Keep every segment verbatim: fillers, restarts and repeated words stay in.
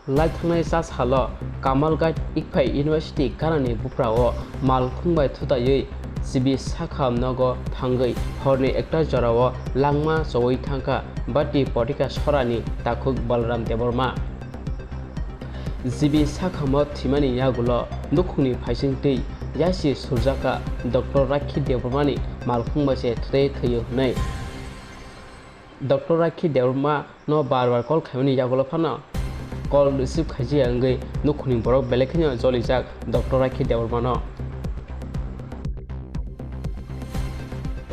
Laithangnai cha salo Kamalghat Ikphai University ganani buprao malkhung bai thutaiwi G B Sakham nogo thangwi horni ekta jorao langma chowi thangkha Bati Potika Sorani takhuk Balaram Debbarma. G B Sakhamo thwimani yagulo nukhungni phaising twi yasi surjakha Doctor Rakhi Debbarmani malkhung bai se thutwi thwiyo hwnwi. Doctor Rakhi Debbarma no bar bar call khaimani yagulo phano call receive khaijaya wngwi nukhungni borok belai kheno jolijak Doctor Rakhi Debbarma no.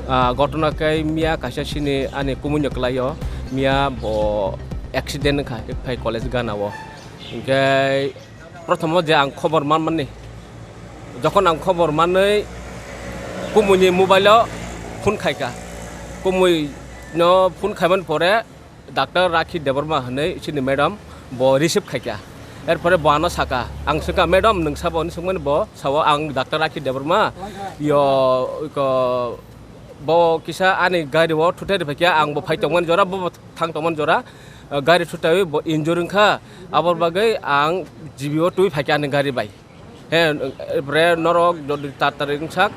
Ah, gotona khe miya kaisa sini ani kumui no kwlai o, miya bo accident wngkha phai college gana o. Hinkhe Prothomo je ang khobor manmani, jokhon ang khobor manwi kumuini mobile-o phone khaikha. Kumuino phone khaimani pore Doctor Rakhi Debbarma hwnwi chini madam bo receive khaikha. Erpore bo ano saka, ang swngkha, "Madam, nwng sabo?" hwnwi swngmani bo sao, "Ang Doctor Rakhi Debbarma, yo, ko, bo kisa ani gari-o thutai rwphaikha, ang bo phai tongmani jora, bo bo thang tongmani jora, gari thutai bo injure wngkha, aboni bagwi ang G B-o twi phaikha ani gari bai." He, bre norok jodi tatari wngsak,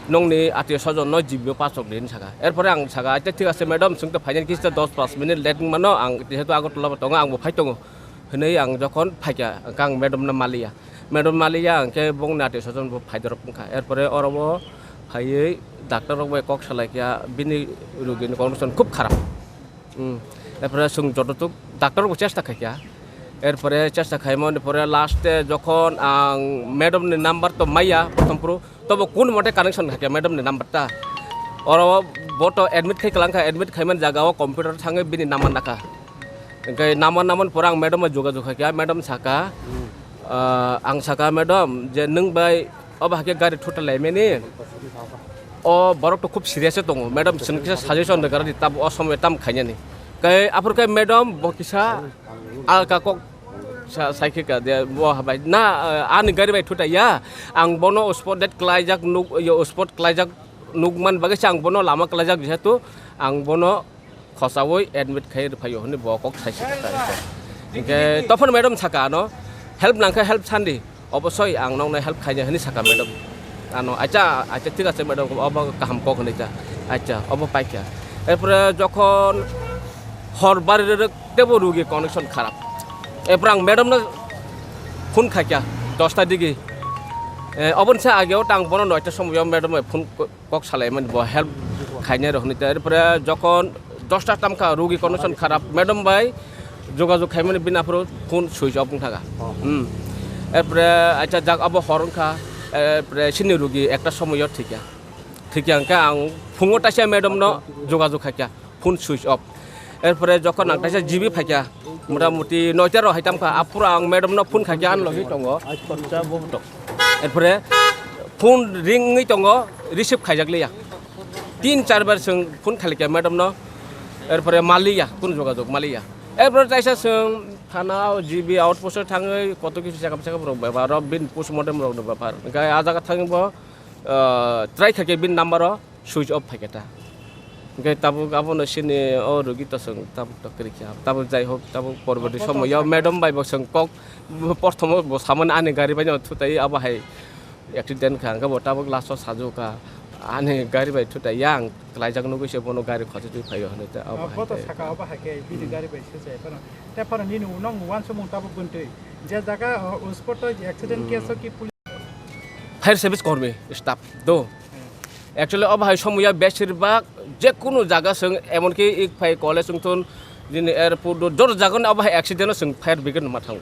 nongni atiyo sojon no G B o pasok din saka. Erpore ang saka, "Acha thik ase madam, chwng to phainani kisa dos pas minute late wngmano, ang jehetu Agartala bo tongo, ang bo phai tongo," hwnwi ang jokhon phaikha, ang madam no maliya. Madam maliya, ang khe bongni atiyo sojon bo phaidorok wngkha. Erpore oro bo phaiwi doctor rok bai kok salaikha, bini rugi ni condition khub kharap. Hmm. Erpore chwng joto tuk doctor bo chesta khaikha. Erpore chesta khaimani pore last e jokhon ang madam ni number to maya, prothom phuru tobo kun mote connection khaikha madam ni number ta. Oro bo to admit khai kalangkha, admit khaimani jaga o computer thangwi bini number nakha. Hingke number namani pore ang madam bai jogajog khaikha, madam saka, Hmm. ah, ang saka, "Madam, je nwng bai obo hakhe gari thuta laimani, o borok to khub serious se tongo, madam, chwng kisa suggestion rwgwradi, tab o somoi tam khainani." Kai aphuru kai madam bo kisa alka kok sa-, saikhe ka de, bo habai na, eh, ani gari bai thuta ya, ang bono spot dead klaijak nuk, yo, spot klaijak nukman bagwi se ang bono lama klaijak, jehetu ang bono khosaui admit khai rwphaio hwnwi bo kok saisi kha ta. Hingke tophano madam saka ano, "Help nangkha help sandi, obosoi ang nokno help khaina," hwnwi saka madam. Ano, "Acha, acha, thik ase madam, obo kaham kok," hwnwi ta. Acha, obo paikha. Erpore jokhon hor bari rwrwk teibo rugi connection kharap. Erpore ang madam no phone khaikha dosta digi. Eh, oboni se ageo tang bono noita somoyo madam bai phone kok salaimani bo help khainai rok hinwi ta. Erpore jokhon dosta tamkha rugi condition kharap, madam bai jogajog khaimani bini aphuru phone switch off wngkha. Hmm. Erpore acha jak abo hor wngkha, erpore sini rugi ekta somoyo thikya. Thikya hwnkhe ang phungo taisa madam no jogajog khaikha, phone switch off. Erpore jokhon ang taisa G B phaikha, motamuti noita rok hai tamkha, aphuru ang madam no phone khaikha, ani logi tongo. Erpore phone ring wngwi tongo, receive khaijak liya. Tin char bar chwng phone khailikya madam no, erpore maliya, kunu jogajog maliya. Erpore taisa chwng thana o G B outpost o thangwi koto kisu chekap chekap rok bepar, oro bini postmortem rok ni bepar. Hwnkhe ah jaga thangwi bo, ah, try khaikhe bini number o switch off phaikhe ta. Hwnkhe tabuk abono sini o rugi to chwng tabuk to kwrwikha. Tabuk jai hok, tabuk porborti somoyo madam bai bo chwng kok, porthomo bo samani ani gari bai no thutai abo hai accident kha, hwnkhe bo tabuk last o sajokha, ani gari bai thutai yang klaijak nugwi se bono gari khositwi phaio hinwi ta abo hai. Bo to saka abo hai khe bini gari bai se jai phano. Te phano nini uno uansukmung tabuk buntwi. Je jaga, o, spot o accident case o ki police Fire service kormi staff do. Actually, obo hai somoya beshirbak je kunu jaga chwng, emonki Ikphai college wngthun, jini airport do, joto jaga no obo hai accident o chwng fire brigade no ma thango.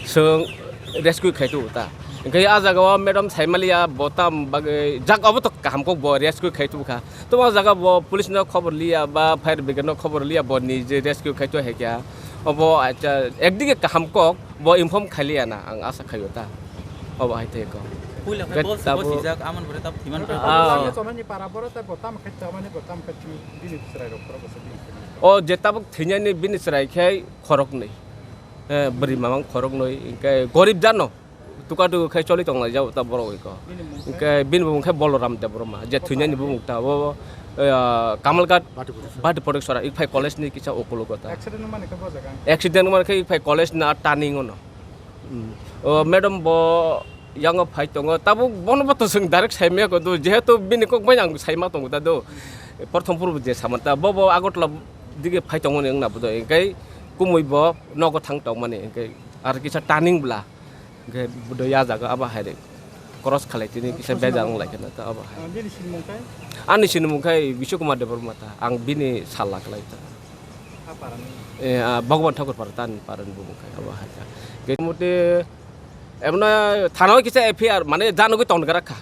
Chwng rescue khai tu ta. Hingke a jaga o madam saimaliya bo tam bagwi jak obo to kaham kok bo rescue khai tu kha. To o jaga bo police no khobor liya ba fire brigade no khobor liya bo ni je rescue khai tu hai kya. Obo acha ekdige kaham kok. Bo inform khailiya na, ang asa khaio ta. Obo hai tei ko. Puila khe Gat bol se tabo bol sijak, amon bore tabo thiman Ah. Chonani para boro tei bo tam khai, tamani bo tam khai chini bini chwrai rok khorok bwsa bini chwrai. O je tabuk thwinyani bini chwrai khai khorok nwi. Eh, bwrwi mamang khorok nwi, hingke gorib jano. Tuka tuku khai choli tong lai jao ta borok iko. Bini mung khai? Hingke bini bumung khai Boloram Debbarma. Je thwinyani bumung ta bo, eh, Kamalghat Bati Puri. Bati Puri Sora, iphai college ni kisa ukulogo ta. Accident wngmani khe bo jaga? Accident wngmani khe iphai college na turning ono. Hmm. O, madam bo yango phai tongo, tabuk bono bo to chwng direct saimaya ko do, jehetu bini kok bai ang saima tongo ta do. Prothom purbo je samani ta, bo, bo Agartala dige phai tongo ni wngna bo do, engkai kumui bo nogo thang tongmani, engkai ar kisa turning bwla, engkai bo do ya jaga abo hai de cross khalai tini kisa bejak wng lai khe na ta abo hai. Ah, bini sinimung khai? Ani sinimung khai Biswa Kumar Debbarma ta, ang bini sal la khlai ta. Ha parani? Eh, ah, Bhagwan Thakur para, tani parani bumung khai abo hai ta. Engkai mote Emno thana o kisa F I R mane janogwi tongna kha.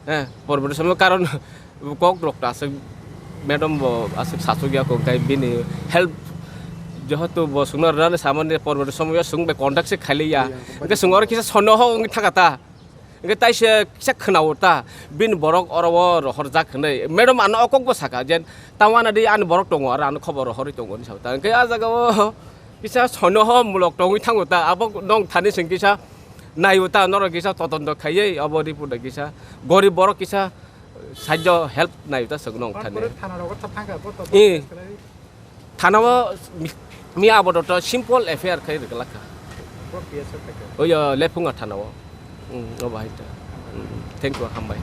Eh, porboto somoy karon kok rok ta aswk madam bo aswk sasuk ya ko, engkai bini help jehetu bo chwngno rwna samani porboto somoy o chwng bai contact se khailiya. Iya, engkai chwng oro kisa sono ho wngwi thaka ta. Engkai taise kisa khwnao ta bini borok oro o rohorjak hwnwi. Madam ano o kok bo saka je tamo ana di ani borok tongo aro ano khobor rohorwi tongo hinwi sa ta. Engkai a jaga o kisa sono ho mulok tongwi thango ta, abo nong thani seng kisa naio ta, norok kisa todondo khaiwi abo report da kisa gorib borok kisa sajjo help naio ta, seng nong thani. Pore thana rogo ta thangka, bo to Eh. Thana o mi, mi abo to simple F I R khai rwgwlak kha. Bo P S O khai kha. Oyo Lephunga thana o. Hmm, obo hai ta. Hmm, thank you, hambai.